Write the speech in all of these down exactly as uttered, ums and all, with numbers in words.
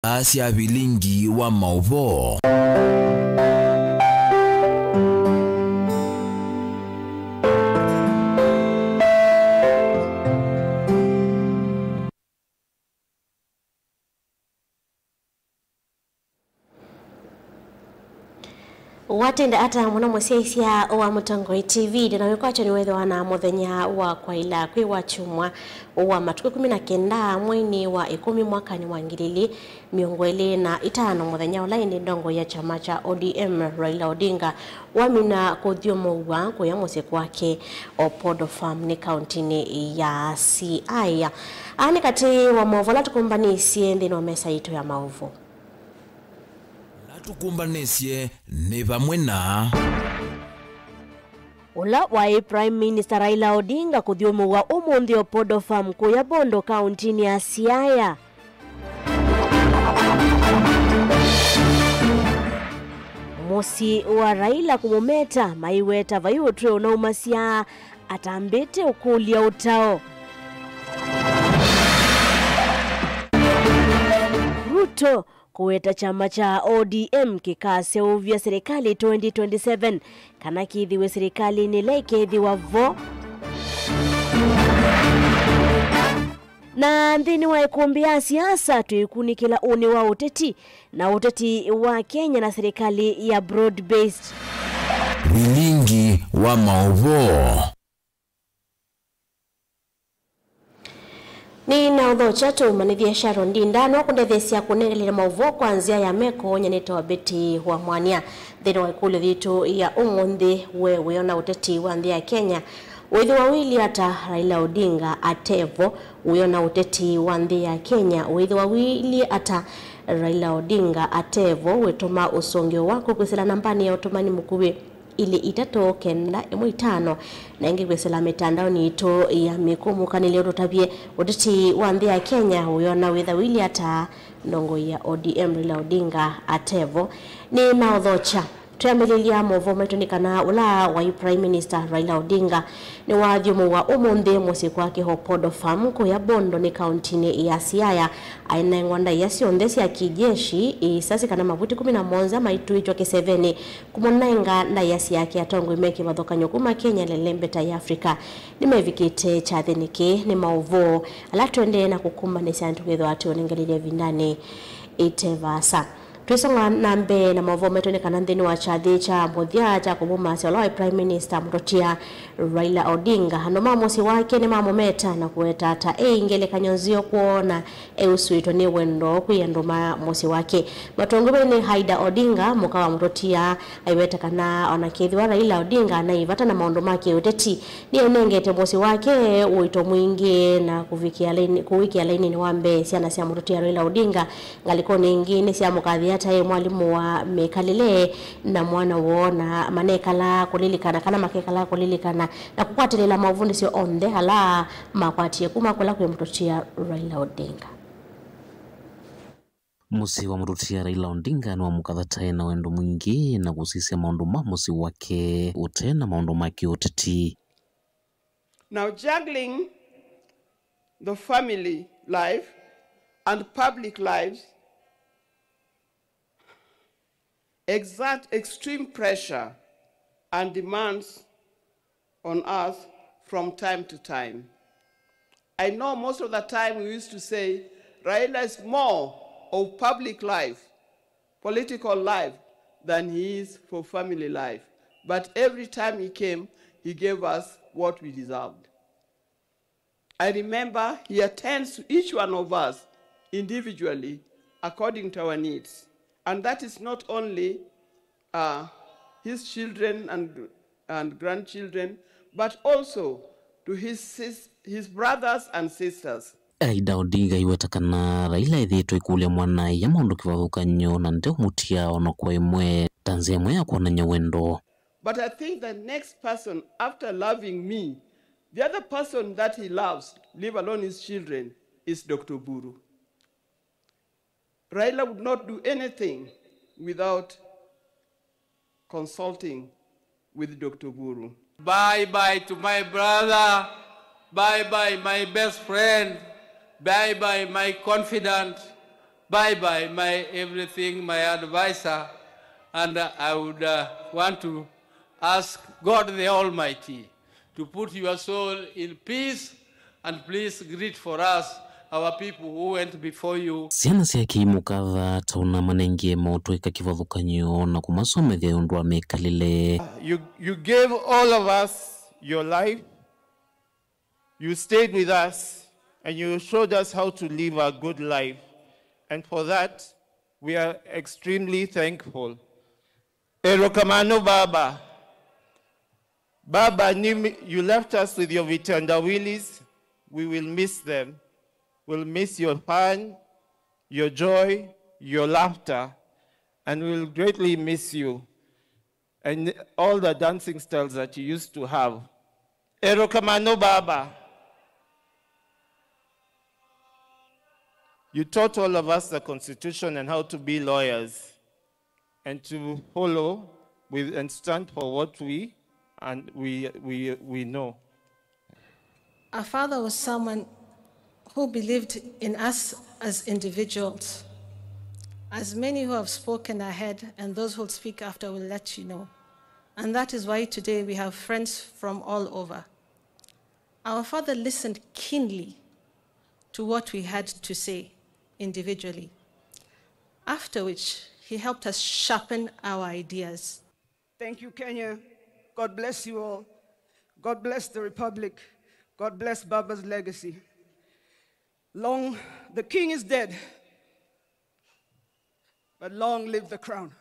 Aa sya vilingi wa maũvoo. Watenda ata mũno mũsyaĩĩsya wa Mũtongoi T V? Ndĩ na wĩkwatyo nĩwethĩwa na mũthenya wa kwaĩla kwĩ wa kyumwa wa matukũ ĩkũmi na kenda mweinĩ wa ĩkũmi mwakanĩ wa ngili ilĩ mĩongo ĩlĩ na ĩtano, mũthenya ũla ĩndĩ ndongoi ya kyama kya O D M Raila Odinga wamina kũthyũmũw'a kũya mũsyĩ kwake Opodo Farm nĩ kauntinĩ ya Siaya. Aa nĩ katĩ wa maũvoo ala tũkũmbanĩsye nthĩnĩ wa mesa yitũ ya maũvoo. Ala tũkũmbanĩsye nĩ vamwe na. Ũla waĩ Prime Minister Raila Odinga kũthyũmũw'a ũmũnthĩ Opodo Farm kũya Bondo, kauntinĩ ya Siaya. Mũsyĩ wa Raila kũmũmeta, maiweta vai ũtw'e ũnaumasya atambĩte ũkũlya ũtao. Ruto kũweta kyama kya O D M kĩkaseũvya serikali twenty twenty-seven kana kĩthĩwe serikalinĩ ĩla ĩkethĩwa vo. Na nthĩnĩ wa ĩkũmbĩ ya siasa, twĩkunĩkĩla ũnĩ wa ũteti na ũteti wa Kenya na serikali ya broad based. Vilingi wa maũvoo. Nĩ na ũthokya tũmanĩthye Sharon Ndinda no kũndetheesya kũnengelele maũvoo kwa nzĩa ya meko. Nyanĩte wa Betty wa Mwania. Nthĩnĩ wa ĩkũlyo yitũ ya ũmũnthĩ, we wĩona ũteti wa nthĩ ya Kenya wĩthĩwa wĩilyĩ ata Raila Odinga atevo? Wĩona ũteti wa nthĩ ya Kenya wĩthĩwa wĩilyĩ ata Raila Odinga atevo? Wĩtũma ũsũngĩo waku kwĩsĩla nambanĩ ya ũtũmani mũkuvĩ ilĩ itatũ kenda ĩmwe itano, na ĩngĩ kwĩsĩla mĩtandaonĩ yitũ ya mĩkũmũkanĩlyo ũtũtavye ũteti wa nthĩ ya Kenya wĩona wĩthĩwa wĩilyĩ ata ndongoi ya O D M Raila Odinga atevo. Nĩ na ũthokya. Twĩambĩlĩlya maũvoo maitũ nĩ kana ũla waĩ Prime Minister Raila Odinga nĩwathyũmũw'a ũmũnthĩ mũsyĩ kwake Opodo Farm kũya Bondo nĩ kauntinĩ ya Siaya, ainengwa ndaĩa syonthe sya kijeshi, iisasi kana mavuti kũmi na mũonza maitw'ĩtwe kĩsevenĩ kũmũnenga ndaĩa syake atongoi me kĩvathũkany'o kuma Kenya na ĩlembeta ya Africa. Nĩmevikĩte kyathĩnĩ kĩĩ nĩ maũvoo ala tũendee na kũkũmbanĩsya na tũkethĩwa tũũnengelile ĩvindanĩ ĩte vaasa. Twĩsonga na mbee na maũvoo maitũ nĩ kana nthĩnĩ wa kyathĩ kya mũthya kya kũmũmasya ũla waĩ Prime Minister mũtũtia Raila Odinga, andũ ma mũsyĩ wake nĩmamũmeta na kũweta ta e ngelekany'o nzeo kwona eusũĩtwe nĩ wendo kwĩ andũ ma mũsyĩ wake. Matongoi nĩ Haida Odinga, mũka wa mũtũtia, aiweta kana ona kethĩwa Raila Odinga anaĩ vata na maũndũ ma kĩũteti, nĩenengete mũsyĩ wake ũito mwingĩ na kũvikĩa laini-, kũwĩkĩa laininĩ wa mbee syana sya mũtũtia Raila Odinga. Ngalĩkonĩ ĩngĩ nĩsyamũkathĩa ta e mwalimũ wa mĩkalĩle na mwana woo, na manekalaa kũlilikana kana makekalaa kũlilikana na kũkwatĩlĩla maũvundĩsyo onthe ala makwatie kuma kũla kwĩ mũtũtia Raila Odinga. Mũsyĩ wa mũtũtia Raila Odinga nĩwamũkatha ta e na wendo mwingĩ na kũsisya maũndũ ma mũsyĩ wake ũte na maũndũ ma kĩũteti. Now, juggling the family life and public lives exert extreme pressure and demands on us from time to time. I know most of the time we used to say Raila is more of public life, political life, than he is for family life. But every time he came, he gave us what we deserved. I remember he attends to each one of us individually according to our needs. And that is not only, uh, his children and, and grandchildren, but also to his sis-, his brothers and sisters. Aida Odinga aiweta kana Raila ethĩĩtwe ĩkũlya mwana-a-ia maũndũ kĩvathũkany'o na ndeũmũtia ona kwa ĩmwe ta nzĩa ĩmwe ya kwonany'a wendo. But I think the next person after loving me, the other person that he loves, leave alone his children, is Doctor Buru. Raila would not do anything without consulting with Doctor Buru. Bye bye to my brother. Bye bye, my best friend. Bye bye, my confidant. Bye bye, my everything, my advisor, and I would uh, want to ask God the Almighty to put your soul in peace, and please greet for us our people who went before you. Syana sya kĩimũkatha ta ũnamanengie maũtũĩka kĩvathũkany'o na kũmasomethya ĩũndũ wa mĩkalĩle. You, you gave all of us your life. You stayed with us and you showed us how to live a good life. And for that, we are extremely thankful. Erokamano, Baba. Baba, nimi, you left us with your vitandawilis. We will miss them. We'll miss your fun, your joy, your laughter, and we'll greatly miss you and all the dancing styles that you used to have. Erokamano, Baba. You taught all of us the Constitution and how to be lawyers and to follow with and stand for what we and we, we, we know. Our father was someone who believed in us as individuals. As many who have spoken ahead and those who'll speak after will let you know. And that is why today we have friends from all over. Our father listened keenly to what we had to say individually, after which he helped us sharpen our ideas. Thank you, Kenya. God bless you all. God bless the Republic. God bless Baba's legacy. Long, the king is dead, but long live the crown.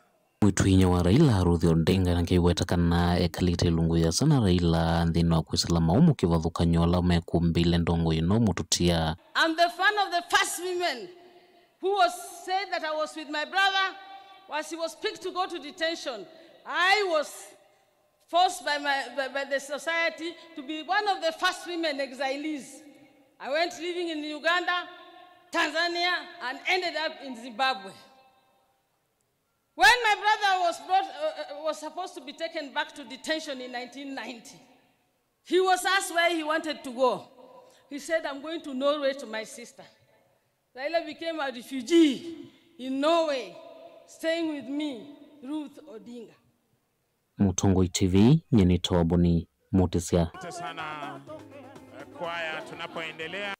Mwĩĩtu-a-inyia wa Raila, Ruth Odinga, na kĩweta kana ekalĩte ĩlungu yĩasa na Raila nthĩnĩ wa kwĩsĩla maũmũ kĩvathũkany'o ala mekũmbĩle ndongo ĩno mũtũtia. I'm the fan of the first women who was said that I was with my brother as he was picked to go to detention. I was forced by, my, by, by the society to be one of the first women exilees. I went living in Uganda, Tanzania, and ended up in Zimbabwe. When my brother was brought, uh, uh, was supposed to be taken back to detention in nineteen ninety, he was asked where he wanted to go. He said, "I'm going to Norway to my sister." Raila became a refugee in Norway, staying with me, Ruth Odinga. Mũtongoi T V, nyie nĩtawa Boni Mũtĩsya. Asante sana, eh, kwaya, tunapoendelea.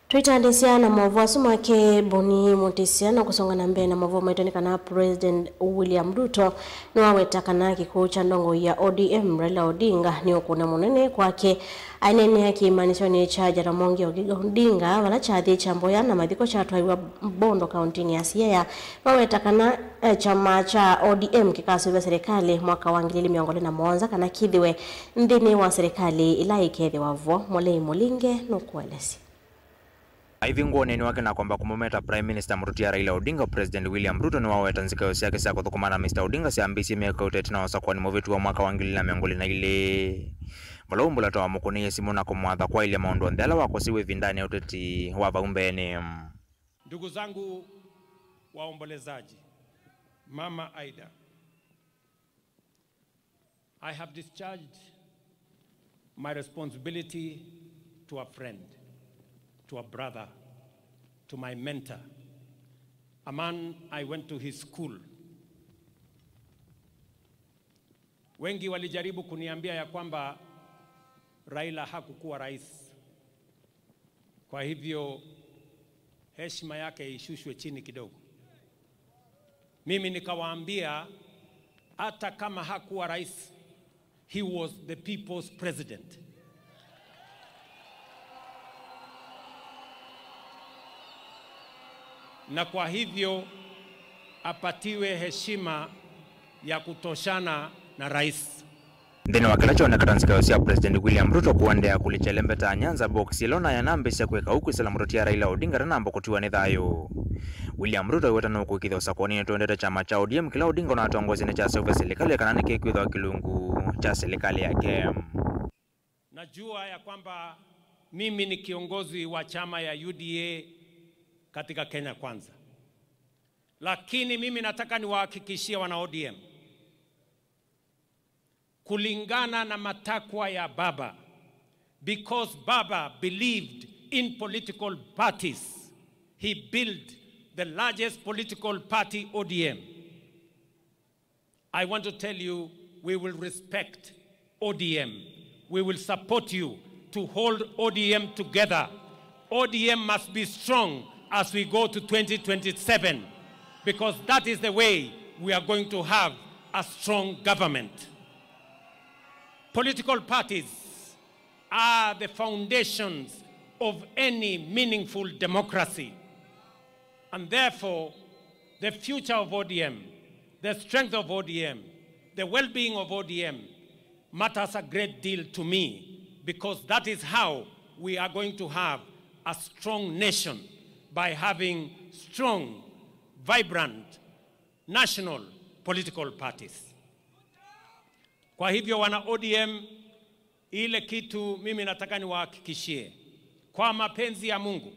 Tũitandĩsya na maũvoo asu make Boni Mũtĩsya na kũsonga na mbee na maũvoo maitũ nĩ kana President William Ruto nĩwaweta kana kĩkw'ũ kya ndongoi ya O D M Raila Odinga nĩ ũkũne mũnene kwake. Aineenea kĩĩmanĩsyonĩ kya Jaramogi Odinga vala kyathĩ kya mboya na mathiko kyatwaiwa Bondo kaũntĩnĩ ya Siaya, nĩwaweta kana, eh, kyama kya O D M kĩkasũvĩa serĩkalĩ mwaka wa ngili ili mĩongo ĩlĩ na mũonza kana kĩthĩwe nthĩnĩ wa serĩkalĩ ĩla ĩkethĩwa vo. Mũlei Mũlinge nũkũelesya. Aivingũa ũneeni wake na kwamba kũmũmeta Prime Minister mũtũtia Raila Odinga, President William Ruto nĩwaweta nzikayo syake sya kũthũkũma na Mister Odinga syambĩĩsye myaka ĩtano ĩtina wa ũsakũani mũvĩtu wa mwaka wa ngili ili na mĩongo ĩlĩ na ilĩ, vala ũmbũla ta wamũkũnĩie simũ na kũmwatha kwaĩlya maũndũ onthe ala wakosiw'e ĩvindanĩ ya ũteti wa vau mbeenĩ. Ndugu zangu waombolezaji, Mama Aida, I have discharged My responsibility to a friend, to a brother, to my mentor, a man I went to his school. Wengi walijaribu kuniambia ya kwamba Raila hakukuwa rais. Kwa hivyo, heshima yake ishushwe chini kidogo. Mimi nikawaambia, hata kama hakuwa rais, he was the people's president. Na kwa hivyo, apatiwe heshima ya kutoshana na rais. Nthĩnĩ wa kĩla kyoneka ta nzikayo sya President William Ruto kũendeea kũlikya ĩlembeta ya Nyanza box ĩla ũnaya nambĩĩsya kwĩka ũu kwĩsĩla mũtũtia Raila Odinga atanamba kũtiwa nĩ thayũ. William Ruto aiweta nũkũĩkĩĩthya ũsakuanĩnĩ tũendete kyama kya O D M kĩla Odinga ũnatongoesye nĩkyaseũvya silikalĩ kana nĩkĩkwĩthĩwa kĩlungu kya silikalĩ yake. Najua ya kwamba mimi ni kiongozi wa chama ya U D A katika Kenya Kwanza. Lakini mimi nataka niwahakikishie wana O D M, kulingana na matakwa ya Baba, because Baba believed in political parties, he built the largest political party, O D M. I want to tell you, we will respect O D M. We will support you to hold O D M together. O D M must be strong as we go to twenty twenty-seven, because that is the way we are going to have a strong government. Political parties are the foundations of any meaningful democracy. And therefore, the future of O D M, the strength of O D M, the well-being of O D M matters a great deal to me, because that is how we are going to have a strong nation, by having strong, vibrant national political parties. Kwa hivyo, wana O D M, ile kitu mimi nataka niwahakikishie, kwa mapenzi ya Mungu,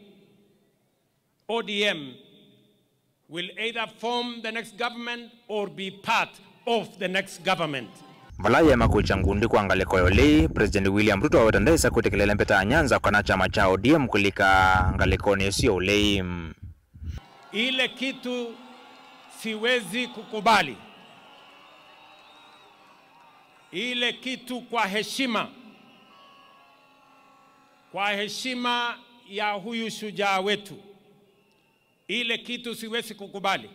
O D M will either form the next government or be part of the next government. Vala yema kũikya ngundi kwa ngalĩko ya ũlei, President William Ruto aweta ndaĩsa kwĩtĩkĩla ĩlembeta ya Nyanza kana kyama kya O D M kũlika ngalĩkonĩ ĩsu ya ũlei. Ile kitu siwezi kukubali, ile kitu kwa heshima, kwa heshima ya huyu shujaa wetu, ile kitu siwezi kukubali,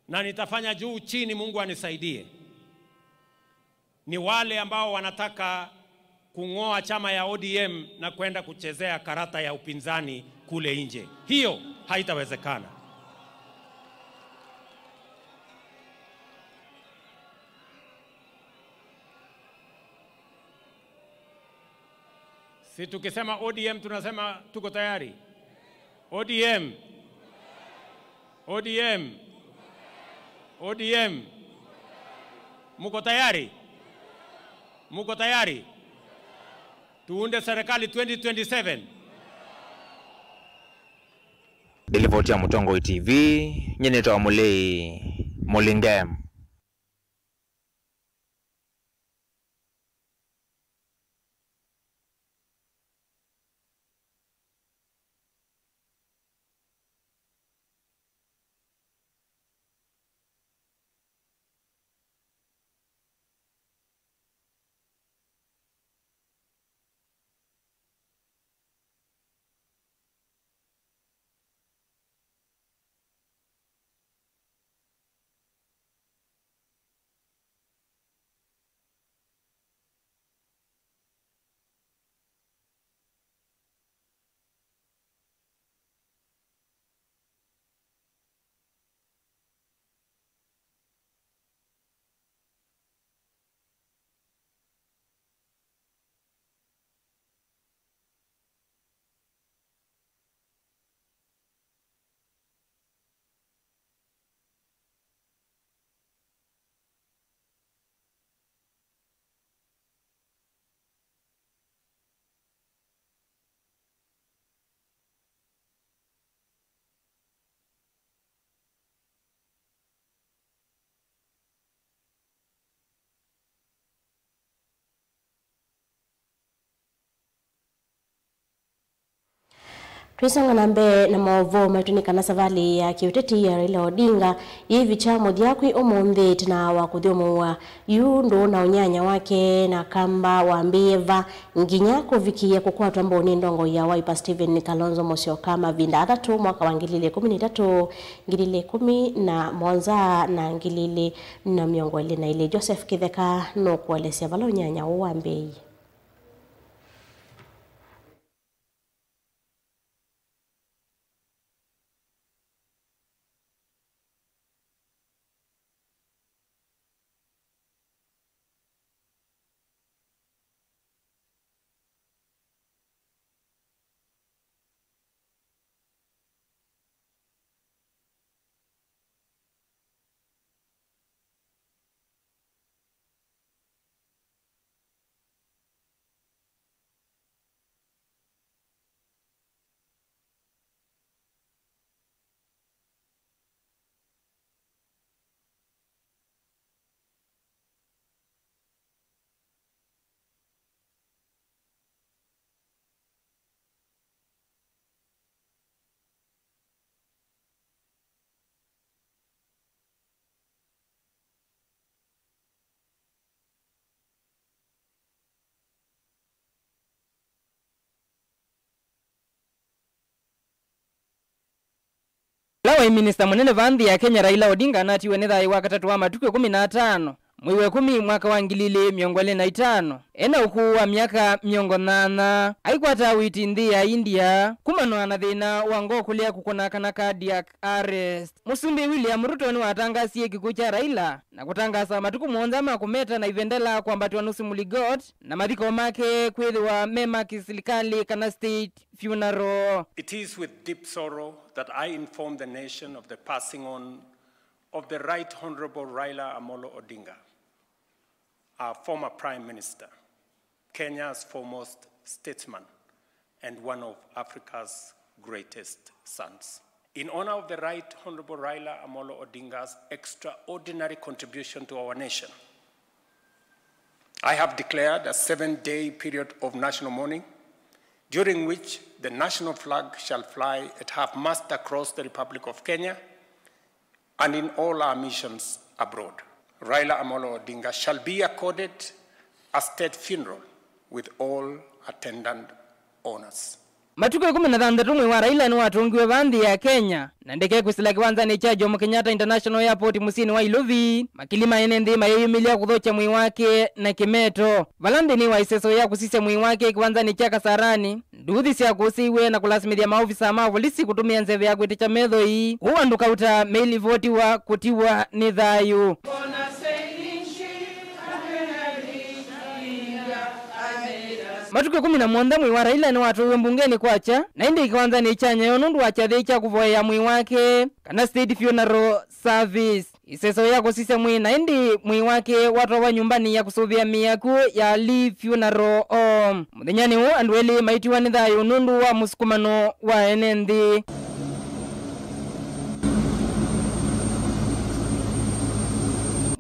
na nitafanya juu chini Mungu anisaidie, ni wale ambao wanataka kung'oa chama ya O D M na kwenda kuchezea karata ya upinzani kule nje. Hiyo haitawezekana. Si tukisema O D M tunasema tuko tayari? O D M. O D M. O D M. Muko tayari? Muko tayari? Tuunde serikali twenty twenty-seven. Nĩ livoti ya Mũtongoi T V, nyie nĩtawa Mũlei Mũlinge. Twĩsonga na mbee na maũvoo maitũ nĩ kana savalĩ ya kĩũteti ya Raila Odinga yĩivikya mũthya kwĩ ũmũnthĩ ĩtina wa kũthyũmũw'a yu ndũũ na ũnyanya wake na kamba wambĩĩe va nginya kũvikĩĩa kũkwatwa mbau nĩ ndongoi ya Wiper Stephen Kalonzo Musyoka mavinda athatũ mwaka wa ngili ili ikũmi na itatũ, ngili ili ikũmi na mũonza na ngili ili na mĩongo ĩlĩ na ĩlĩ. Joseph Kĩtheka nũkũelesya vala ũnyanya ũũ wambĩĩie. Ũla waĩ minista mũnene va nthĩ ya Kenya, Raila Odinga, anatiwe nĩ thayũ wakatatũ wa matukũ ĩkũmi na atano, mwei wa ĩkũmi, mwaka wa ngili ili mĩongo ĩlĩ na itano, ena ũkũũ wa myaka mĩongo nyanya. Aikwata witi nthĩ ya India kumana na thĩna wa ngoo kũlea kũkũna kana cardiac arrest. Mũsumbĩ William Ruto nĩwatangasie kĩkw'ũ kya Raila na kũtangaasa matukũ mũonza ma kũmeta na ivendela kwambatw'a nũsĩ mũligot, na mathiko make kwĩthĩwa me ma kĩsilikalĩ kana state funeral. It is with deep sorrow that I inform the nation of the passing on of the Right Honorable Raila Amolo Odinga, our former Prime Minister, Kenya's foremost statesman, and one of Africa's greatest sons. In honor of the Right Honorable Raila Amolo Odinga's extraordinary contribution to our nation, I have declared a seven-day period of national mourning, during which the national flag shall fly at half-mast across the Republic of Kenya and in all our missions abroad. Raila Amolo Odinga shall be accorded a state funeral with all attendant honors. Matukũ ĩkũmi na thanthatũ mwĩĩ wa Raila nĩwatũngiwe va nthĩ ya Kenya, na ndeke kwĩsĩla kĩwanzanĩ kya Jomo Kenyatta International Airport mũsyĩnĩ wa Ilovi, makili ma ene nthĩ mayĩyumĩlya kũthokya mwĩĩ wake na kĩmeto. Vala nthĩnĩ wa ĩseso ya kũsisya mwĩĩ wake kĩwanzanĩ kya Kasarani, nduuthi sya kũsĩiwe na kũlasimĩthya maovisa ma volisi kũtũmĩa nzeve ya kwĩtĩkya methoi, kũu andũ kauta meilivotiwa kũtiwa nĩ thayũ. Matukũ ĩkũmi na mũonza mwĩĩ wa Raila nĩwatwaiwe mbungenĩ kwakya, na ĩndĩ kĩwanzanĩ kya Nyayo nũndũ wa kyathĩ kya kũvoyea mwĩĩ wake, kana state funeral service. Ĩseso ya kũsisya mwĩĩ na ĩndĩ mwĩĩ wake watwawa nyũmbanĩ ya kũsũvĩa mĩaku ya Lee Funeral Home. Mũthenyanĩ ũũ andũ elĩ maitiwa nĩ thayũ nũndũ wa mũsukumano wa ene nthĩ.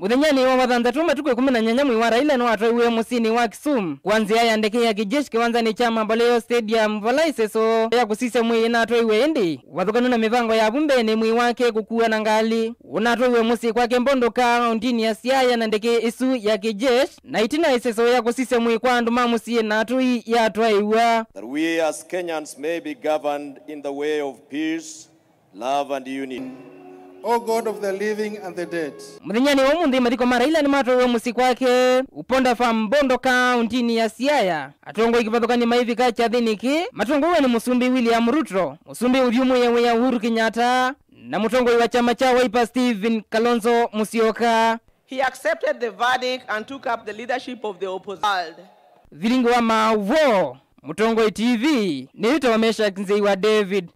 Mũthenyanĩ wa wathanthatũ matukũ ĩkũmi na nyanya mwĩĩ wa Raila nĩwatwaiwe mũsyĩnĩ wa Kisumu kwa nzĩa ya ndeke ya kijeshi kĩwanzanĩ kya Mamboleo Stadium, vala ĩseso ya kũsisya mwĩĩ yĩnatwaiwe ĩndĩ ũvathũkanu na mĩvango ya vu mbeenĩ mwĩĩ wake kũkua na ngalĩ. Ũnatwaiwe mũsyĩ kwake Mbondo kaũntĩnĩ ya Siaya na ndeke ĩsu ya kijeshi, na ĩtina ĩseso ya kũsisya mwĩĩ kwa andũ ma mũsyĩ na atũi yatwaĩwa. That we as Kenyans may be governed in the way of peace, love and unity. O God of the living and the dead. Mũthenyanĩ wa ũmũnthĩ, mathiko ma Raila nĩmatwaiwe mũsyĩ kwake Uponda Farm, Mbondo kaũntĩnĩ ya Siaya. Atongoi kĩvathũkany'o maivika kyathĩnĩ kĩĩ matongoew'e nĩ Mũsumbĩ William Ruto, Mũsumbĩ ũthyũmũĩe wĩa Uhuru Kenyatta, na mũtongoi wa kyama kya Wiper Stephen Kalonzo Musyoka. He accepted the verdict and took up the leadership of the opposition. Vilingi wa maũvoo, Mũtongoi T V, nĩwĩtawa Meshack Nzei wa David.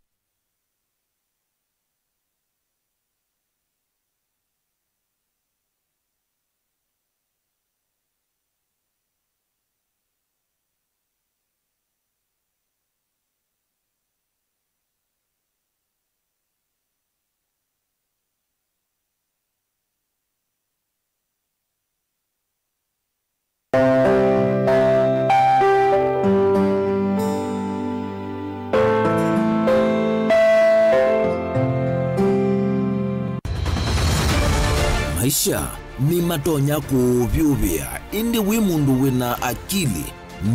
Sure, nĩmatonya kũũvyũvĩa, ĩndĩ wĩ mũndũ wĩna akili,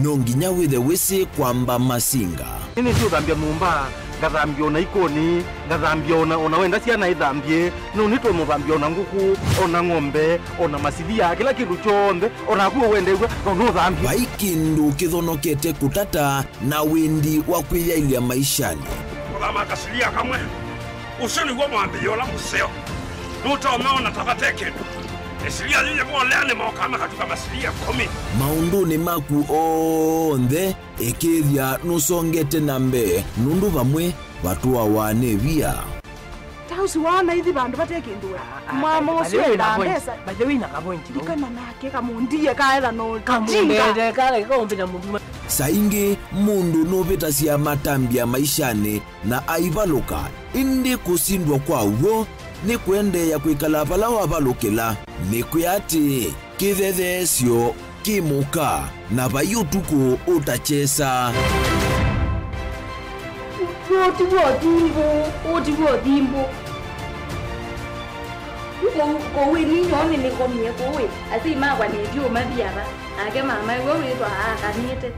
no nginya wĩthe wĩsĩ kwamba masinga. Nĩnĩsĩ ũthambya nyũmba, ngathambya ona ikoni, ngathambya ona, ona wenda syana ithambye, no nĩtwe mũthambya ona ngũkũ, ona ng'ombe, ona masilia, kĩla kĩndũ kyonthe, ona naku wendew'a, no nũthambye. Vai kĩndũ kĩthonokete kũtata na wendi wa kwĩyaĩlya maishanĩ. Kũthama kasilia kamwe. Ũsu nĩw'o mwambĩlĩo ũla mũseo. Nũtonya ona ta vate kĩndũ. Ĩsilia yĩyĩvolea nĩmokaa makatuka masilia ĩkũmi. Maũndũnĩ maku onthe, ĩkĩĩthya nũsongete na mbee, nũndũ vamwe vatũawa nĩ via. Ta ũsu waona ithi vandũ vate kĩndũ we. Ah, ah, mama by the ũsu way, endaa na point, mbesa. By the way, na ka point vau. Ndikana nake kamũndie kaetha no tinga. Kamũndete kala kaũmbĩ na mũndũ ma- Saa ingĩ mũndũ nũvĩtasya matambya maishanĩ na aivalũka, ĩndĩ kũsindwa kwa w'o nĩ kũendeea kwĩkala vala wavalũkĩla. Nĩkwĩa atĩĩ, kĩthetheesyo kĩ mũka, na vai ũtukũ ũtakyesa. Ũũ ti w'o thimbũ, ũũ ti w'o thimbũ. Kũu, kũu ĩ, ninyoo nĩnĩkomie kũu ĩ, asyai makwa nĩtyo mathiava, nake mama ĩwe wĩtwa aakanĩte.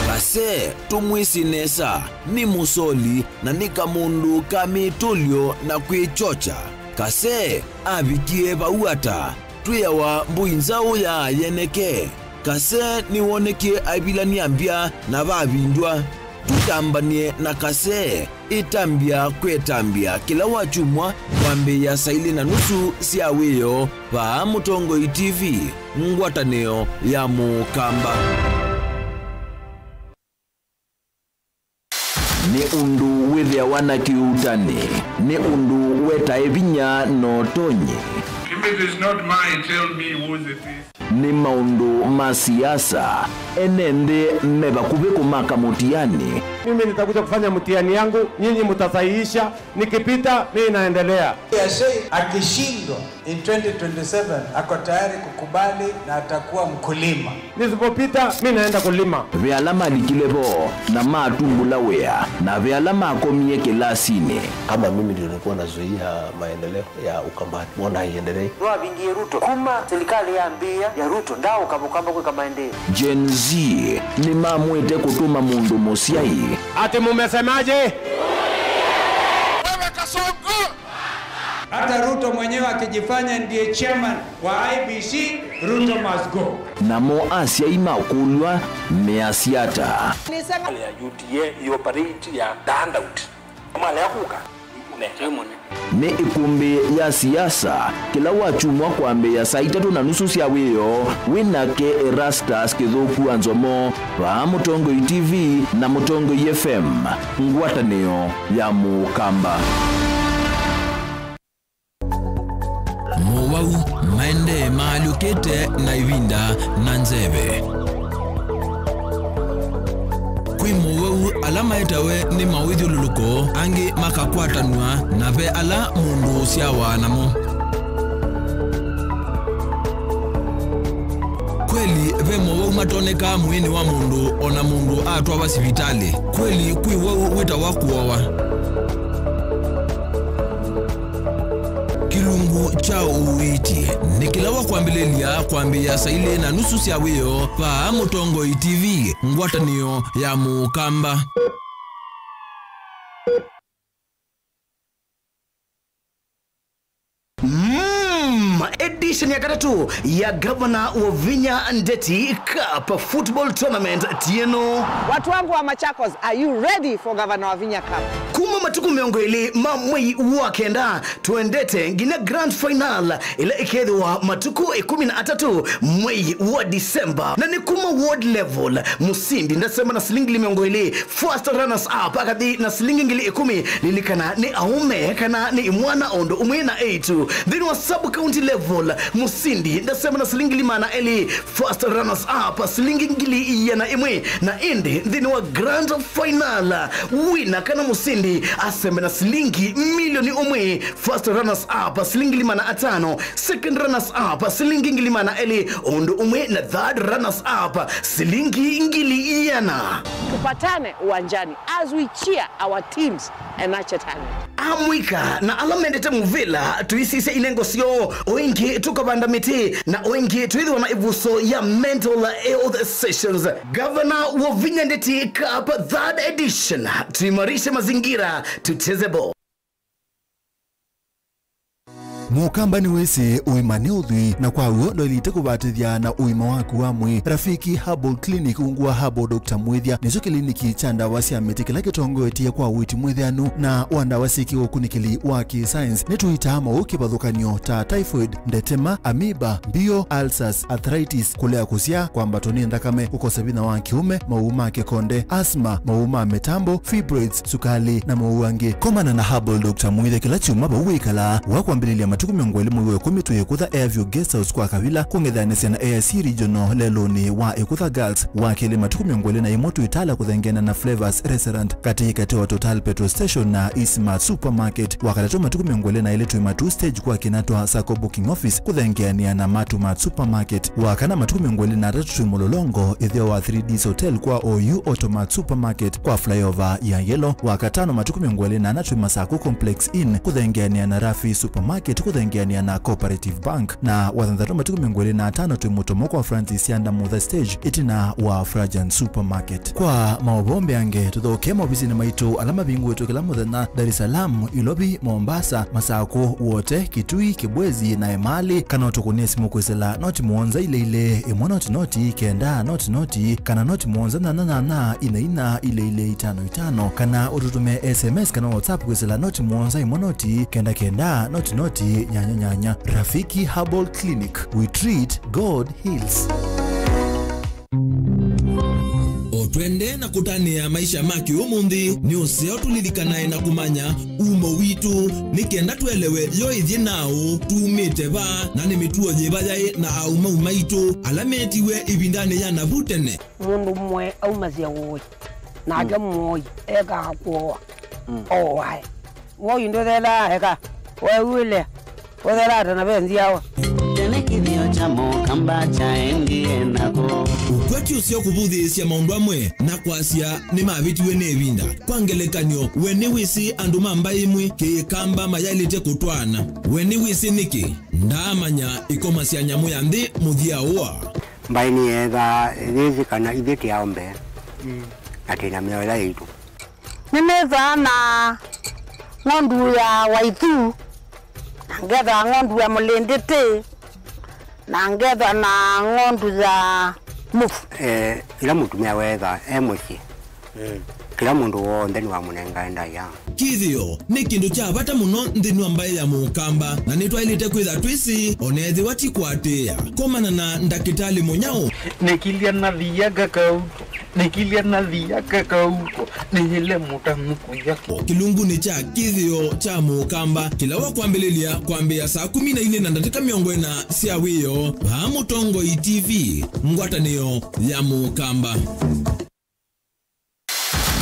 Kase, tũmwĩsĩ nesa, nĩ mũsoli na nĩ kamũndũ ka mĩtũlyo na kwĩkyokya. Kase avikie vau ata? Twĩawa mbũi nzaũ ya yeneke. Kase nĩwonekie aivilany'a mbya na vavindwa. Tũtambany'e na Kase. Ĩtambya kwĩtambya kĩla wakyumwa kwambĩĩa saa ilĩ na nusu sya wĩoo vaa Mũtongoi T V, ngwatanĩo ya Mũkamba. Nĩ ũndũ wĩthĩawa na kĩuutani, nĩ ũndũ wetae vinya na ũtonyi. If it is not mine, tell me whose it is. Nĩ maũndũ ma siasa, ene nthĩ me vakuvĩ kũmaka mũtiani. Mimi nitakuja kufanya mtihani yangu, nyinyi mtasahihisha, nikipita, mimi naendelea. Yashei akishindwa in twenty twenty-seven, ako tayari kukubali na atakuwa mkulima. Nisipopita, mimi naenda kulima. Ve ala malikile vo na matumbũla wĩa, na ve ala makomie kĩlasinĩ. Kama mimi ndio nilikuwa nazuia maendeleo ya Ukambani, mbona haiendelei? Nĩwavingie Ruto. Kuma serikali yambĩĩa ya Ruto, ndaũka Mũkamba kwĩka maendeeo. Gen Z nĩmamwĩte kũtũma mũndũ mũsyai. Ati mumesemaje? Wewe Kasongo! Hata Ruto mwenyewe akijifanya ndiye chairman wa I E B C, Ruto must go. Namo asyai makũlw'a measya ata? Nĩ serikali ya U D A ĩoperate ya the handout. Malea kũka, nĩ ĩkũmbĩ ya siasa, kĩla wakyumwa kwambĩĩa saa itatũ na nusu sya wĩoo, wĩ nake Erastus Kĩthũku wa Nzomo, vaa Mũtongoi T V na Mũtongoi F M, ngwatanĩo ya Mũkamba. Mowau maendee maalyũkĩte na ĩvinda na nzeve. Kwĩ mowau ala maetawe nĩ mawĩthyũlũlũko, angĩ makakwatanw'a, na ve ala mũndũ ũsyawa namo. Kweli, ve mowau matonekaa mwĩĩnĩ wa mũndũ o na mũndũ atwawa sivitalĩ. Kweli, kwĩ wau wĩtawa kũowa. Kĩlungu kya ũiiti nĩ kĩla wa kwambĩlĩlya kwambĩĩa saa ilĩ na nusu sya wĩoo vaa Mũtongoi T V, ngwatanĩo ya Mũkamba. Mm, edition ya katatũ ya Gavana Wavinya Ndeti Cup Football Tournament tieno. Watu wangu wa Machakos, are you ready for Governor Wavinya Cup? Kuma matukũ mĩongo ĩlĩ ma mwei wa kenda, twendete nginya grand final ĩla ĩkethĩwa matukũ ĩkũmi na atatũ mwei wa December. Na nĩ kuma ward level, mũsindi ndasemba na silingi ngili mĩongo ĩlĩ, first runners up akathi na silingi ngili ĩkũmi. Lilikana nĩ aũme kana nĩ imwana o ũndũ ũmwe na eĩtu. Nthĩnĩ wa sub county level, mũsindi ndasemba na silingi ngili maana elĩ, first runners up silingi ngili iana ĩmwe, na ĩndĩ nthĩnĩ wa grand final, wina kana mũsindi asembe na silingi milioni ũmwe, first runners up silingi ngili maana atano, second runners up silingi ngili maana elĩ, o ũndũ ũmwe na third runners up silingi ngili iana. Tupatane uwanjani as we cheer our teams and nurture talent. Amũika na ala mendete mũvĩla, tũisisya inengo syoo, o ĩngĩ tũkavanda mĩtĩ, na o ĩngĩ twĩthĩwa na ĩvuso ya mental health sessions. Gavana Wavinya Ndeti Cup third edition, tuimarishe mazingira, tucheze ball. Mũkamba nĩwĩsĩ ũima nĩ ũthwii, na kwa w'o ndwaĩlĩte kũvatĩthya na ũima waku wa mwĩĩ. Rafiki Herbal Clinic ungu wa Herbal Doctor Mwĩthya nĩkyo kĩliniki kya ndawa sya mĩtĩ kĩla kĩtongoetye kwa ũiiti mwĩtheanu na wa ndawa syĩ kĩũkunĩkĩli wa kĩ-science. Nĩtũitaa maũũ kĩvathũkany'o ta typhoid, ndetema, amoeba, mbio, ulcers, arthritis, kũlea kũsyaa, kwambatwa nĩ nthakame, kũkosa vinya wa kĩũme, maũũ ma kĩkonde, asthma, maũũ ma mĩtambo, fibroids, sukali, na maũũ angĩ. Komana na Herbal Doctor Mwĩthya kĩla kyumwa vau wĩkalaa. Wa kwambĩlĩlya matukũ mĩongo ĩlĩ mwei wa ĩkũmi twĩ Ĩkũtha Airview Guest House kwa Kavila, kũng'ethanĩsya na A I C Regional lelũnĩ wa Ĩkũtha Girls. Wa kelĩ matukũ mĩongo ĩlĩ na ĩmwe twĩ Tala kũthengeana na Flavors Restaurant, katĩ katĩ wa Total Petrol Station na Eastmart Supermarket. Wa katatũ matukũ mĩongo ĩlĩ na ĩlĩ twĩ Matuu Stage kwa Kinatwa Sacco Booking Office kũthengeanĩa na Matumat Supermarket. Wa kana matukũ mĩongo ĩlĩ na atatũ twĩ Mũlolongo, ĩtheo wa three Ds Hotel kwa O U Automat Supermarket kwa flyover ya Yellow. Wa katano matukũ mĩongo ĩlĩ na ana twĩ Masako Complex Inn kũthengeanĩa na Rafi Supermarket kũthengeanĩa na Cooperative Bank. Na wa thanthatũ matukũ mĩongo ĩlĩ na atano twĩ Mũtomo kwa Francis Yanda Mutha Stage ĩtina wa Frajan Supermarket. Kwa maũvoo mbeange, tũthokee maovisinĩ maitũ ala mavingũĩtwe kĩla mũthenya, Dar es Salaam, Ilovi, Mombasa, Masako, Wote, Kitui, Kibwezi, na Emali, kana ũtũkũnĩe simũ kwĩsĩla noti mũonza ilĩ ilĩ, ĩmwe noti noti, kenda noti noti, kana noti mũonza nyanya nyanya, ina ina, ilĩ ilĩ, itano itano, kana ũtũtũmĩe S M S kana WhatsApp kwĩsĩla noti mũonza ĩmwe noti, kenda kenda, noti noti, nyanya nyanya. Rafiki Herbal Clinic, we treat, God heals. O twende na kũtanĩa maisha ma kĩũmũnthĩ, nĩ ũseo tũlilikanae na kũmanya umo witũ, nĩ kenda twelewe yo ĩthyĩ naũ, tumĩte va, na nĩ mĩtuo yĩva yaĩ na aũmau maitũ ala metiwe ĩvindanĩ ya navu tene. Mũndũ mũe aumasya ũĩ, nake mũoi ekaa kũoa, ooae. Woi ndũthelaa eka, weew'ĩle, ũthelaa ta na ve nzyawa. Tene kĩthĩo kya Mũkamba kyaendie nako. Ũkwati ũseo kũvũthĩĩsya maũndũ amwe na kwasya nĩmavĩtiwe nĩ ĩvinda. Kwa ngelekany'o, we nĩwĩsĩ andũ ma mbaĩ ĩmwe Kĩkamba mayaĩlĩte kũtwaana? We nĩwĩsĩ nĩkĩ? Ndaamanya ĩkoma sya nyamũ ya nthĩ mũthya ũa. Mbaĩ nĩyeethaa yĩsĩ kana ithyĩ tĩ aũmbe, na twĩ na mĩao ĩla yaitũ. Nĩnĩthaa na ng'ondu ya waithu, na ngethwa ng'ondu ya mũlĩndĩtĩ, na ngethwa na ng'ondu ya mũvu. Eh, ĩla mũtumĩa weetha e mũsyĩ, kĩla mũndũ w'onthe nĩwamũnengae ndaĩa. Kĩthĩo nĩ kĩndũ kya vata mũno nthĩnĩ wa mbaĩ ya Mũkamba, na nĩtwaĩlĩte kwĩtha twĩsĩ, o na ethĩwa ti kũatĩĩa. Komana na ndakĩtalĩ mũnyaũ. Nĩkilya na thia kakau. Nĩkilya na thia kakauko, nĩyĩle mũtanu kũya. Kĩlungunĩ kya kĩthĩo kya Mũkamba, kĩla wa kwambĩlĩlya kwambĩĩa saa kũmi na ilĩ na ndatĩka mĩongo ĩna sya wĩoo, vaa Mũtongoi T V, ngwatanĩo ya Mũkamba.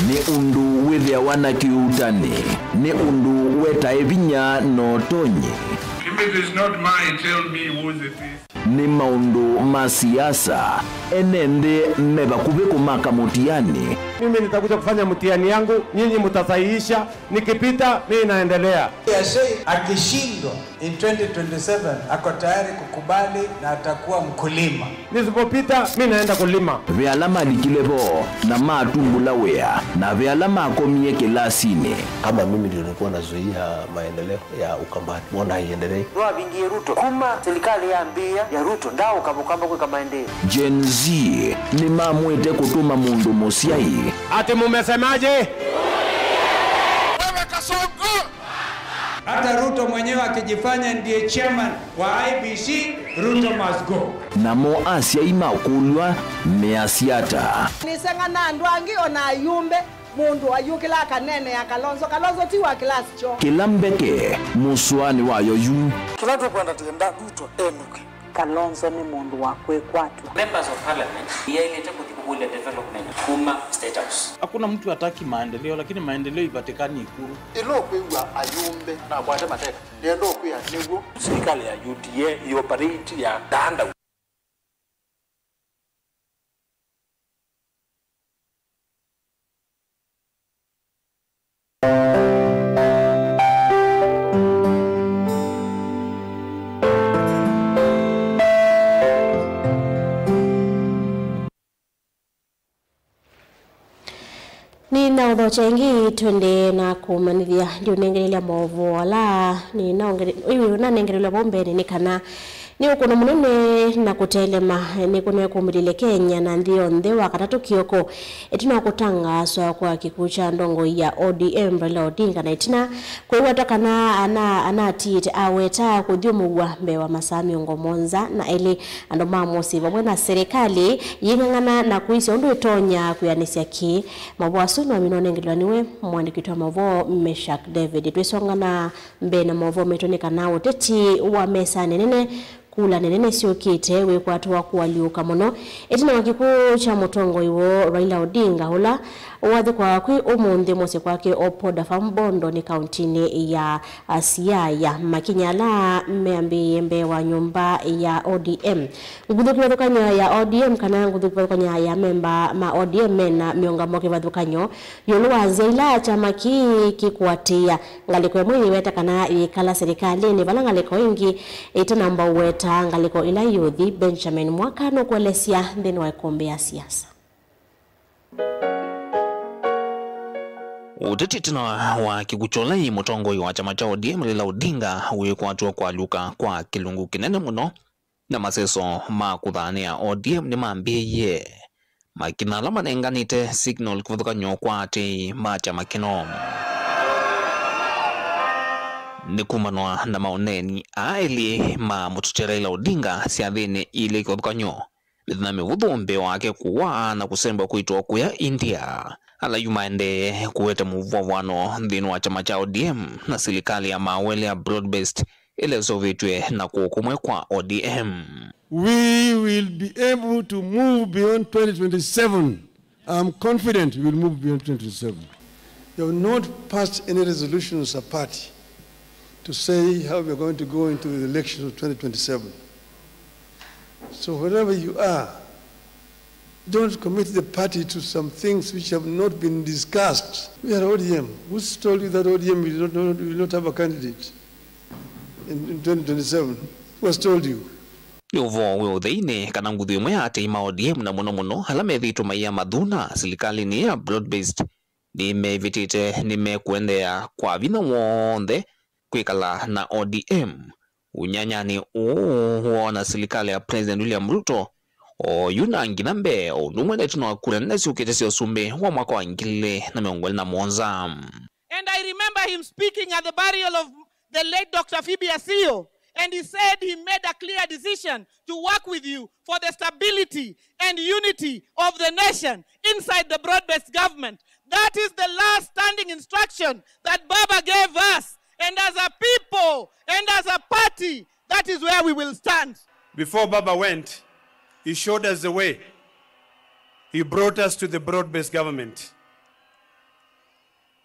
Nĩ ũndũ wĩthĩawa na kĩuutani, nĩ ũndũ wetae vinya na ũtonyi. If it is not mine, tell me whose it is. Nĩ maũndũ ma siasa, ene nthĩ me vakuvĩ kũmaka mũtiani. Mimi nitakuja kufanya mtihani yangu, nyinyi mtasahihisha, nikipita, mimi naendelea. Akishindwa in twenty twenty-seven, ako tayari kukubali na atakuwa mkulima. Nisipopita, mimi naenda kulima. Ve ala malikile vo na matumbũla wĩa, na ve ala makomie kĩlasinĩ. Kama mimi ndio nilikuwa nazuia maendeleo ya Ukambani, mbona haiendelei? Nĩwavingie Ruto. Kuma serikali yambĩĩa ya Ruto, ndaaũka Mũkamba kwĩka maendeeo. Gen Z nĩmamwĩte kũtũma mũndũ mũsyai. Ati mumesemaje? Wewe Kasongo! Hata Ruto mwenyewe akijifanya ndiye chairman wa I E B C, Ruto must go. Namo asyai makũlw'a measya ata? Nĩseng'ana andũ angĩ o na ayumbe. Mũndũ ayũkĩla akaneenea Kalonzo. Kalonzo ti wa kĩlasi kyoo. Kĩla mbeke, mũsũanĩ wayo yu. Kĩla tũkwenda, twenda Ruto enũke. Kalonzo nĩ mũndũ wa kwĩkwatw'a. Members of Parliament yaĩlĩte kũthi kũkũlya development kuma State House. Hakuna mtu hataki maendeleo, lakini maendeleo ipatikani Ikulu. Ĩla ũkwĩw'a ayumbe na akwate mateka, nĩenda ũkwĩa nĩw'o. Serikali ya U D A ĩoperate ya ndandau. Thokya ĩngĩ twende na kũmanyĩthya ndiũnengelelya maũvoo ala nĩnaongele-, ĩĩ, nanengelelwa vau mbeenĩ nĩ kana nĩ ũkũno mũnene na kũtelema nĩkũnekumĩlile Kenya na nthĩ yonthe Wakatatũ kĩoko, ĩtina wa kũtangaaswa kwa kĩkw'ũ kya ndongoi ya O D M Raila Odinga, na ĩtina kwĩw'a ta kana ana-, anatiĩte aweta kũthyũmũw'a mbee wa masaa mĩongo mũonza na elĩ andũ ma mũsyĩ vamwe na serĩkalĩ yĩng'ang'ana na kũisya ũndũ ĩtonya kwĩanĩsya kĩĩ. Maũvoo asu nĩmaminwa ũnengelelwa nĩwe mũandĩki witũ wa maũvoo Meshack David. Twĩsonga na mbee na maũvoo maitũ nĩ kana ũteti wa mesanĩ nene, kula nene nĩsyũkĩte wĩkwatwa kũalyũka mũno ĩtina wa kĩkw'ũ kya mũtongoi woo Raila Odinga, ũla ũathĩkwa kwĩ ũmũnthĩ mũsyĩ kwake o Poda Farm, Bondo nĩ kauntinĩ ya Siaya. Makinya ala meambĩĩe mbee wa nyũmba ya O D M. Nguthu kĩvathũkany'o ya O D M kana nguthu kĩvathũkany'o ya memba ma O D M mena mĩũngamo kĩvathũkany'o ĩũlũ wa nzĩa ila kyama kĩĩ kĩkũatĩĩa. Ngalĩko ĩmwe yĩweta kana yĩkala silikalĩnĩ, vala ngalĩko ĩngĩ ĩtanamba ũweta ngalĩko ĩla yĩũthi. Benjamin Mwaka nũkũelesya nthĩnĩ wa ĩkũmbĩ ya siasa. Ũteti ĩtina wa kĩkw'ũ kya ũla ĩ mũtongoi wa kyama kya O D M Raila Odinga wĩkwatw'a kũalyũka kwa kĩlungu kĩnene mũno, na maseso ma kũthaanĩa O D M nĩmambĩĩie. Makinya ala manenganĩte signal kĩvathũkany'o kwa aatĩĩi ma kyama kĩno. Nĩ kumanwa na maũneeni aa elĩ ma mũteti Raila Odinga syathĩnĩ ilĩ kĩvathũkany'o, mĩthenya mĩvũthũ mbee wake kũwaa na kũsemba kwĩtwa kũya India. Ala yu maendee kũete mũvwavwano nthĩnĩ wa kyama kya O D M na silikalĩ ya mawele ya broad-based ĩla ĩseũvĩtw'e na kũũ kũmwe kwa O D M. We will be able to move beyond twenty twenty-seven. I'm confident we will move beyond twenty twenty-seven. You have not passed any resolution as a party to say how we are going to go into the elections of twenty twenty-seven. So wherever you are, don't commit the party to some things which have not been discussed. We are O D M. Who's told you that O D M will not, will not have a candidate in, in twenty twenty-seven? Who has told you? Nĩ ũvoo wĩ ũtheinĩ kana nguthu ĩmwe ya aatĩĩi ma O D M, na mũno mũno ala methĩĩtwe maiya mathuna silikalĩnĩ ya broad-based, nĩmeĩvĩtĩte nĩmekũendeea kwa vinya w'onthe kwĩkala na O D M ũnyanyanĩ ũũ woo na silikalĩ ya President William Ruto, oyu na nginya mbee, o ũndũ ũmwe na ĩtina wa kura nene syũkĩte sya ũsumbĩ wa mwaka wa ngili ilĩ na mĩongo ĩlĩ na mũonza. And I remember him speaking at the burial of the late Doctor Phoebe Asiyo, and he said he made a clear decision to work with you for the stability and unity of the nation inside the broad-based government. That is the last standing instruction that Baba gave us. And as a people and as a party, that is where we will stand. Before Baba went, he showed us the way. He brought us to the broad-based government.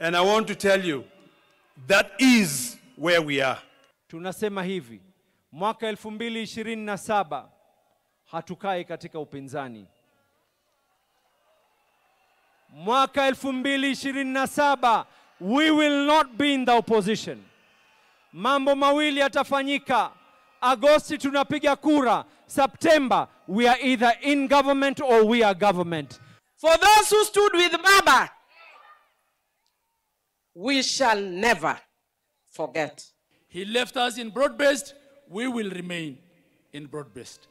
And I want to tell you, that is where we are. Tunasema hivi, mwaka elfu mbili ishirini na saba hatukai katika upinzani. Mwaka elfu mbili ishirini na saba, we will not be in the opposition. Mambo mawili yatafanyika. Agosti tunapiga kura, September we are either in government or we are government. For those who stood with Baba, we shall never forget. He left us in broad-based, we will remain in broad-based.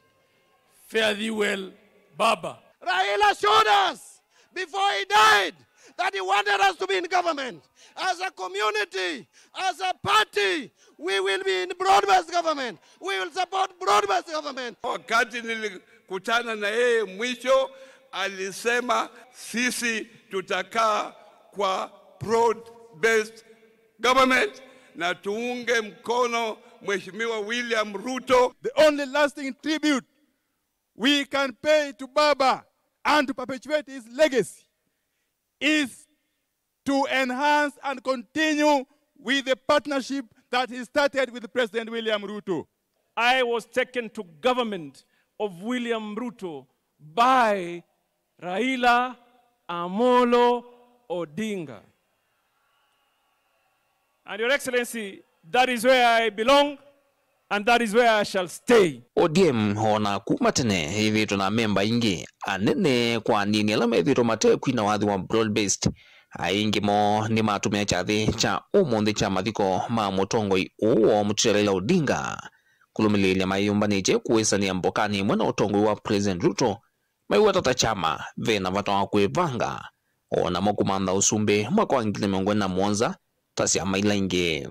Fare thee well, Baba. Raila showed us before he died that he wanted us to be in government. As a community, as a party, we will be in broad-based government. We will support broad-based government. Wakati nilikutana na yeye mwisho, alisema sisi tutakaa kwa broad-based government na tuunge mkono Mheshimiwa William Ruto. The only lasting tribute we can pay to Baba and to perpetuate his legacy is to enhance and continue with the partnership that he started with President William Ruto. I was taken to government of William Ruto by Raila Amolo Odinga. And Your Excellency, that is where I belong, and that is where I shall stay. O D M o na kuma tene yĩthĩĩtwe na amemba aingĩ anene kwa anini ala methĩĩtwe matekwina wathi wa broad-based, Aingĩ moo nĩmatũmĩa kyathĩ kya ũmũnthĩ kya mathiko ma mũtongoi ũũ woo mũtũtya Raila Odinga kũlũmĩlĩĩlya mayĩyũmbanĩtye kũĩsanĩa mbokanĩ ĩmwe na ũtongoi wa President Ruto, maiweta ta kyama ve na vata wa kwĩvanga o namo kũmantha ũsumbĩ mwaka wa ngili mĩongo ĩlĩ na mũonza ta syama ila ingĩ.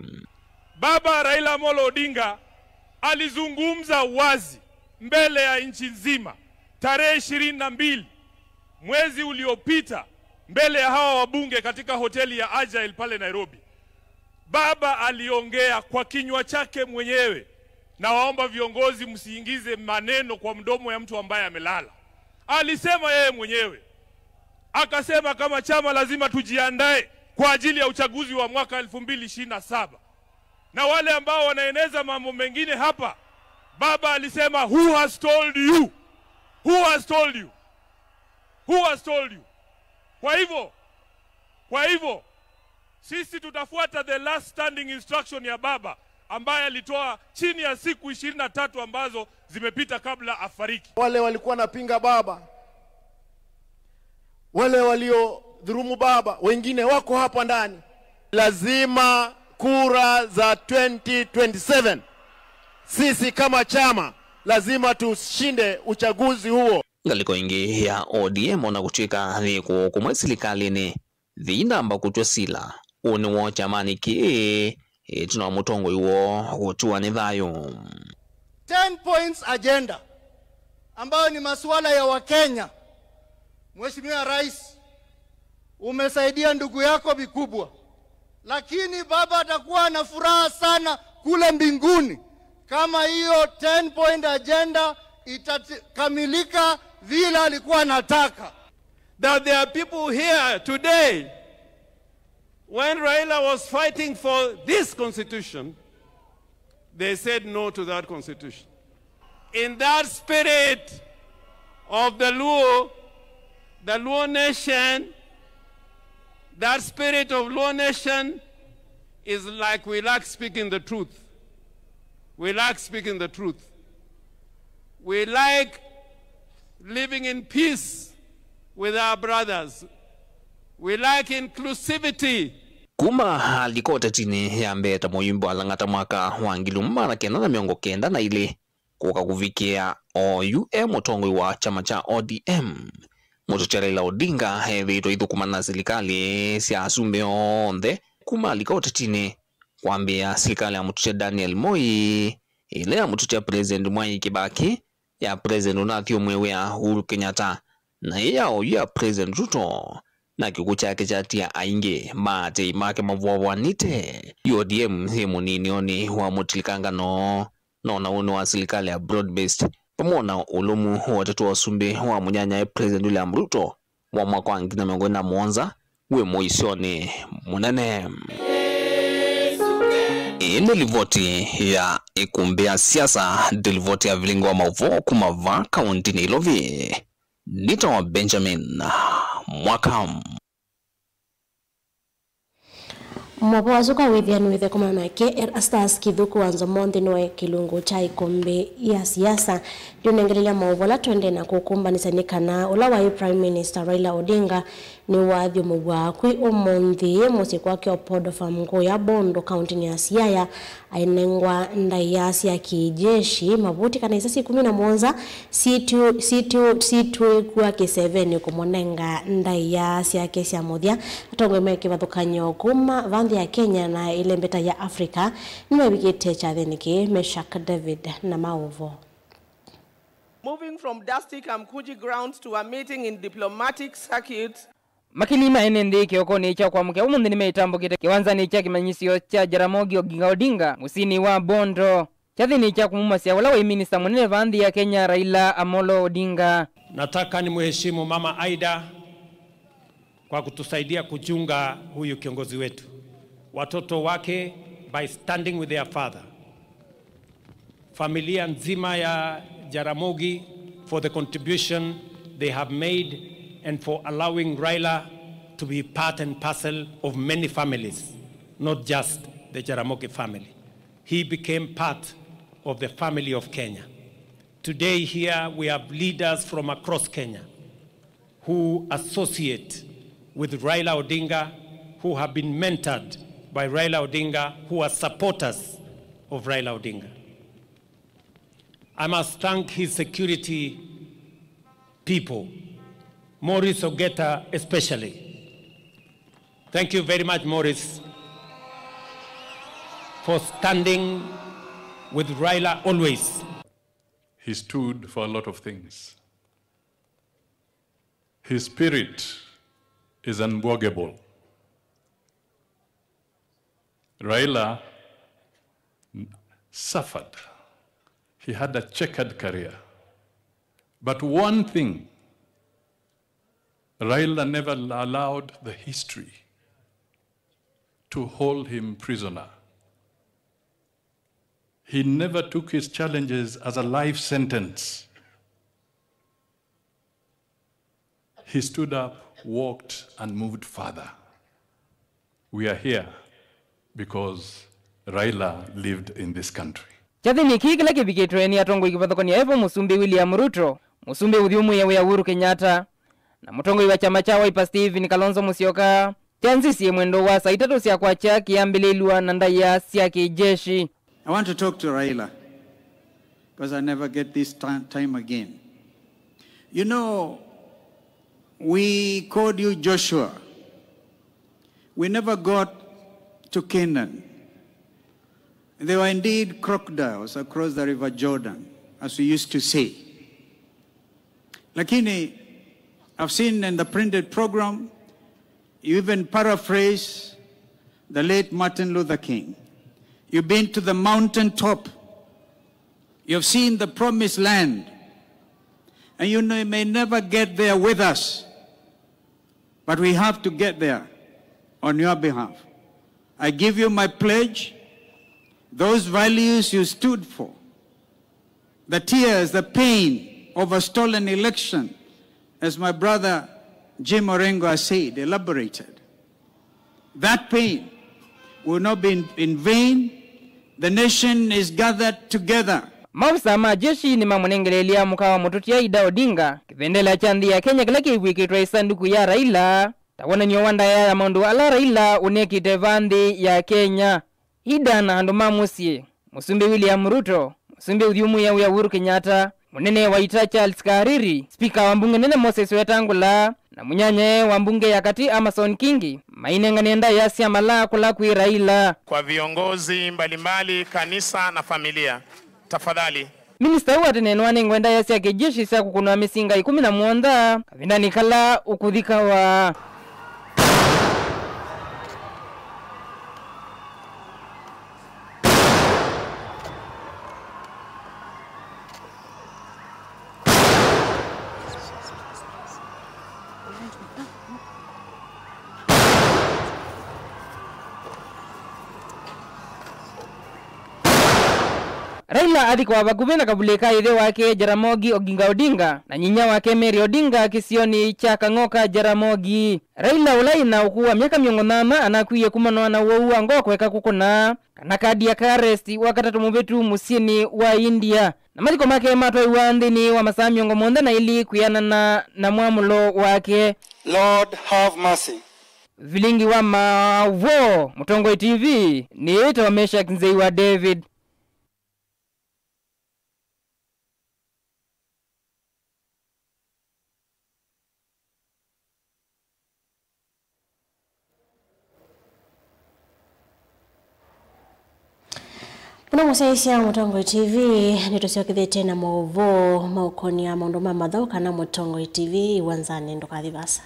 Baba Raila Amolo Odinga alizungumza wazi mbele ya nchi nzima tarehe ishirini na mbili mwezi uliopita mbele ya hawa wabunge katika hoteli ya Agile pale Nairobi. Baba aliongea kwa kinywa chake mwenyewe. Nawaomba viongozi, msiingize maneno kwa mdomo ya mtu ambaye amelala. Alisema yeye mwenyewe, akasema kama chama lazima tujiandae kwa ajili ya uchaguzi wa mwaka elfu mbili ishirini na saba. Na wale ambao wanaeneza mambo mengine hapa, baba alisema, "Who has told you? Who has told you? Who has told you?" Kwa hivyo, kwa hivyo, sisi tutafuata the last standing instruction ya baba ambaye alitoa chini ya siku ishirini na tatu ambazo zimepita kabla afariki. Wale walikuwa wanapinga baba, wale waliodhulumu baba, wengine wako hapa ndani. Lazima kura za twenty twenty-seven, sisi kama chama, lazima tushinde uchaguzi huo. Ngalĩko ĩngĩ ya O D M, ona kũtw'ĩka yĩ kũũ kũmwe silikalĩnĩ, yĩinamba kũtw'a sila ũnĩ woo kyamanĩ kĩĩ ĩtina wa mũtongoi woo kũtiwa nĩ thayũ. Ten points agenda, ambayo ni masuala ya Wakenya. Mheshimiwa Rais, umesaidia ndugu yako vikubwa, lakini baba atakuwa na furaha sana kule mbinguni kama hiyo ten point agenda itakamilika vile alikuwa anataka. That there are people here today, when Raila was fighting for this constitution, they said no to that constitution. In that spirit of the Luo, the Luo nation, that spirit of Luo nation is like we like speaking the truth. We like speaking the truth. We like living in peace with our brothers. We like inclusivity. Kuma alika ũtetinĩ ya mbee ta mũyumbi wa Lang'ata mwaka wa ngili ĩmwe maana kenda na mĩongo kenda na ilĩ, kũka kũvikĩa oyu e mũtongoi wa kyama kya O D M, mũtũtya Raila Odinga ethĩĩtwe aithũkũma na silikalĩ sya asumbĩ onthe kuma alika ũtetinĩ, kwambĩĩa silikalĩ ya mũtũtya Daniel Moi, ĩla ya mũtũtya President Mwai Kĩbakĩ, ya President ũnathyũmũĩe wĩa Uhuru Kenyatta, na ĩ ya oyu ya President Ruto, na kĩkw'ũ kyake kyatia aingĩ ma aatĩĩi make mavoavoanĩte. O D M yĩ mũniinĩonĩ wa mũtilikangano, no na ũnĩ wa silikalĩ ya broad-based, vamwe na ũlũmu wa ũtatu wa ũsumbĩ wa mũnyanyae President William Ruto wa mwaka wa ngili na mĩongo ĩlĩ na mũonza wĩ mũisyonĩ mũnene. Ĩĩ nĩ livoti ya ĩkumbĩ ya siasa, nĩ livoti ya vilingi wa maũvoo kuma vaa kaũntinĩ Ilovi. Nĩtawa Benjamin Mwaka. Maũvoo asu kwa wĩthĩa nĩwĩthĩa kũmana nake Erastus Kĩthũku wa Nzomo nthĩnĩ wa kĩlungu kya ĩkumbĩ ya siasa. Ndiũnengelelya maũvoo ala tũendee na kũkũmbanĩsya nĩ kana ũla waĩ Prime Minister Raila Odinga nĩwathyũmũw'a kwĩ ũmũnthĩ mũsyĩ kwake Opodo Farm Ngũya Bondo, kaũntinĩ ya Siaya, ainengwa ndaĩa sya kĩjeshi, mavuti kana isasi ĩkũmi na mũonza sitw'ĩkw'a kĩsevenĩ kũmũnenga ndaĩa syake sya mũthya. Atongoi me kĩvathũkany'o kuma va nthĩ ya Kenya na ĩlembeta ya Africa nĩmevikĩte kyathĩnĩ kĩĩ. Meshak David na maũvoo. Moving from dusty Kamkunji grounds to a meeting in diplomatic circuit. Makili ma ene nthĩ kĩokonĩ kya kwamũkĩa ũmũnthĩ nĩmeĩtambũkĩte kĩwanzanĩ kya kĩmanyĩsyo kya Jaramogi Oginga Odinga mũsyĩnĩ wa Bondo, kyathĩnĩ kya kũmumasya ũla waĩ minista mũnene va nthĩ ya Kenya, Raila Amolo Odinga. Nataka nimheshimu Mama Aida kwa kutusaidia kuchunga huyu kiongozi wetu. Watoto wake by standing with their father. Familia nzima ya Jaramogi for the contribution they have made and for allowing Raila to be part and parcel of many families, not just the Jaramogi family. He became part of the family of Kenya. Today here we have leaders from across Kenya who associate with Raila Odinga, who have been mentored by Raila Odinga, who are supporters of Raila Odinga. I must thank his security people, Maurice Ogeta especially. Thank you very much, Maurice, for standing with Raila always. He stood for a lot of things. His spirit is unbogable. Raila suffered. He had a checkered career. But one thing, Raila never allowed the history to hold him prisoner. He never took his challenges as a life sentence. He stood up, walked, and moved further. We are here because Raila lived in this country. Kyathĩnĩ kĩĩ kĩla kĩvikĩtwe nĩ atongoi kĩvathũkany'o evo Mũsumbĩ William Ruto, Mũsumbĩ ũthyũmũĩe wĩa Uhuru Kenyatta, na mũtongoi wa kyama kya Wiper Stephen Kalonzo Musyoka, kyanzisye mwendo wa saa itatũ sya kwakya kĩambĩlĩlw'a na ndaĩa sya kĩjeshi. I want to talk to Raila, because I never get this ti-, time again. You know, we called you Joshua. We never got to Canaan. There were indeed crocodiles across the river Jordan, as we used to say. Lakini, I've seen in the printed program, you even paraphrase the late Martin Luther King. You've been to the mountaintop. You've seen the promised land. And you know, you may never get there with us, but we have to get there on your behalf. I give you my pledge, those values you stood for, the tears, the pain of a stolen election, as my brother Jim Orengo has said, elaborated. That pain will not be in, in vain. The nation is gathered together. Maofisa ma jeshi nĩmamũnengeleelya mũkawa mũtũtia Ida Odinga kĩvendela kya nthĩ ya Kenya kĩla kĩvw'ĩkĩtwe ĩsanduku ya Raila ta wonany'o wa ndaĩa ya maũndũ ala Raila ũnekĩte vaa nthĩ ya Kenya. Ida na andũ ma mũsyĩ, Mũsumbĩ William Ruto, Mũsumbĩ ũthyũmũĩe wĩa Uhuru Kenyatta, mũnene wa ita Charles Kariri, spika wa mbunge nene Moses Wetangula, na mũnyanyae wa mbunge ya katĩ Amason Kingi mainengane ndaĩa sya malaa kũla kwĩ Raila. Kwa viongozi mbalimbali, kanisa na familia, tafadhali. Minista ũũ wa tene nĩwanengwe ndaĩa sya kĩjeshi sya kũkũnwa mĩsinga ĩkũmi na mũonza kavindanĩ kala ũkũthikawa. Raila athikwa vakuvĩ na kavulĩ ka ĩthe wake Jaramogi Oginga Odinga na nyinya wake Mary Odinga kĩsionĩ kya Kang'oka Jaramogi. Raila, ũla ĩna ũkũũ wa myaka mĩongo nyanya, anakwie kumana na ũwau wa ngoo kũeka kũkũna kana cardiac arrest wakatatũ mũvĩtu mũsyĩnĩ wa India, na mathiko make matwaiwa nthĩnĩ wa masaa mĩongo mũonza na ilĩ kwĩanana na mwamũlo wake. Lord, have mercy. Vilingi wa maũvoo, Mũtongoi T V, nĩĩtawa Meshack Nzei wa David. Mũno mũsyaĩĩsya Mũtongoi T V, nĩtũsyokethĩtye na maũvoo maũkonia maũndũ ma mathaũ kana Mũtongoi T V iwanzanĩ, ndũkathi vasa.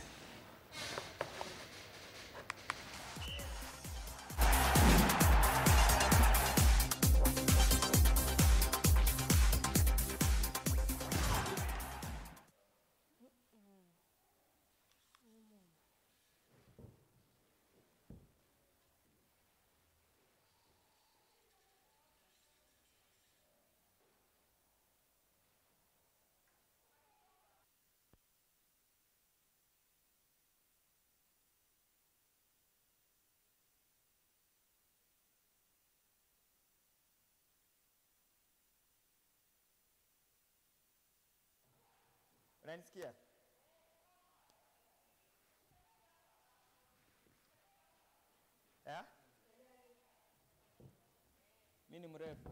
Unanisikia? Ni mrefu.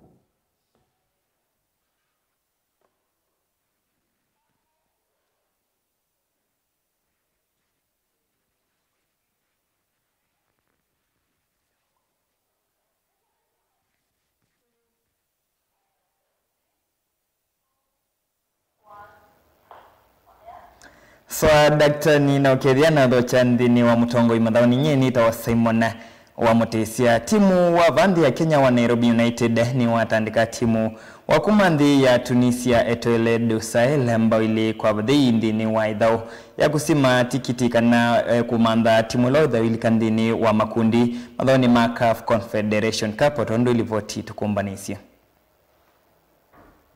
Swa Daktari na ũkethĩa na thokya nthĩnĩ wa mũtongoi mathaũnĩ nyie nĩtawa Simon wa Mũtĩsya. Timu wa vanthi ya Kenya wa Nairobi United nĩwatandĩka timu wa kuma nthĩ ya Tunisia Etoile du Sahel mbao ilĩ kwa vathei nthĩnĩ wa ĩthaũ ya kũsima tikiti kana eh, kũmantha timu ĩla ĩthaũ ilika nthĩnĩ wa makundi mathaũnĩ ma CAF Confederation Cup, o tondũ livoti tũkũmbanĩsye.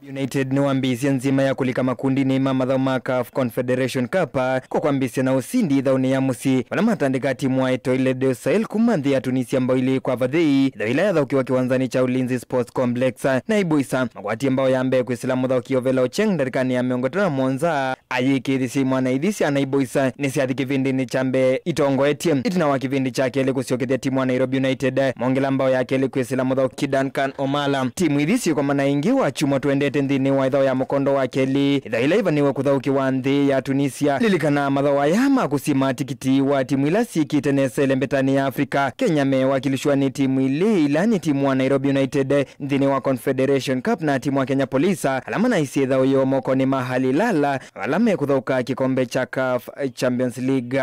United nĩwambĩĩsye nzima ya kũlika makundinĩ ma mathaũ ma CAF Confederation Cup kwa kwambĩĩsya na ũsindi ĩthaũnĩ ya mũsyĩ, vala matandĩka timu wa Etoile du Sahel kuma nthĩ ya Tunisia mbao ilĩ kwa vathei, ĩthaũ ĩla yathaũkiwa kĩwanzanĩ kya Ulinzi Sports Complex. Naibu Isa makwatie mbao ya mbee kwĩsĩla mũthaũki Ovela Ochieng ndatĩkanĩ ya mĩongo ĩtatũ na mũonza. Ayĩkĩĩthisye imwana ithi sya Naibu Isa nĩsyathi kĩvĩndĩnĩ kya mbee itongoetye. Ĩtina wa kĩvĩndĩ kya kelĩ kũsyokethya timu wa Nairobi United, mongela mbao ya kelĩ kwĩsĩla mũthaũki Duncan Omala. Timu ithi syĩkomana ĩngĩ wa kyumwa twendete nthĩnĩ wa ĩthaũ ya mũkondo wa kelĩ, ĩthaũ ĩla ĩvanĩwe kũthaũkĩwa nthĩ ya Tunisia. Lilikana mathaũ aya ma kũsima tikiti wa timu ila syĩkĩte nesa ĩlembetanĩ ya Afrika. Kenya mewakilishwa nĩ timu ilĩ, ila nĩ timu wa Nairobi United nthĩnĩ wa Confederation Cup na timu wa Kenya Police, ala manaisye ĩthaũ yoo mokonĩ ma Al Hilal, ala mekũthaũka kĩkombe kya CAF Champions League.